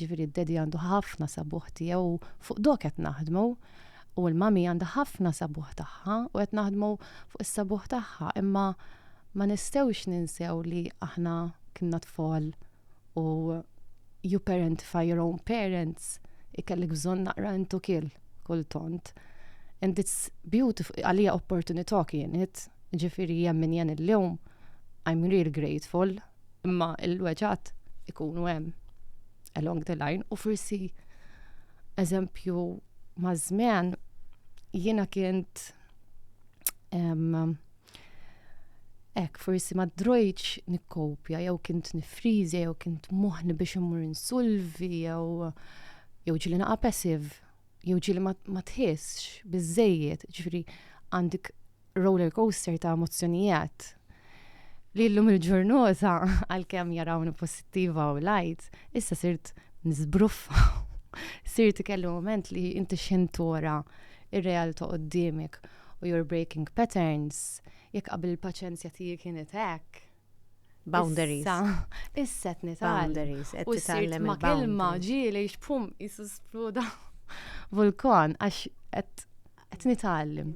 Ġifieri d-daddy għandu ħafna sabuħ tiegħu fuq dok qed naħdmu u l-mami għandha ħafna sabuħ tagħha u qed naħdmu fuq is-sabuħ tagħha imma ma nistgħux ninsew li aħna kienna tfal u you parentify your own parents ikellek bżonn naqra intu kill kultant. And it's beautiful, għalija opportunità kienet, ġifieri jien min jien illum, I'm really grateful, imma il-weġgħat ikunu hemm along the line u forsi eżempju ma' żmien jiena kient hekk forsi ma drojtx nikkopja jew kint nifriżja jew kint moħni biex immur insulvi jew jew ġieli naqa' passive jew ġieli ma, ma tħissx biżejjed, ġifieri għandek roller coaster ta' emozzjonijiet li llum il-ġurnata għalkemm jarawni pożittiva u light, issa sirt nisbruffa. Sirt ikelli moment li inti xintura ir-realtà quddiemek u you're breaking patterns, jekk qabel il-paċenzja tiegħi kienet hekk. Boundaries. Issa qed nitgħallem. Boundaries, qed U sirt titgħallem ma' kelma il-boundaries. ġieli xpum jisu spluda vulkan għax qed qed nitgħallem.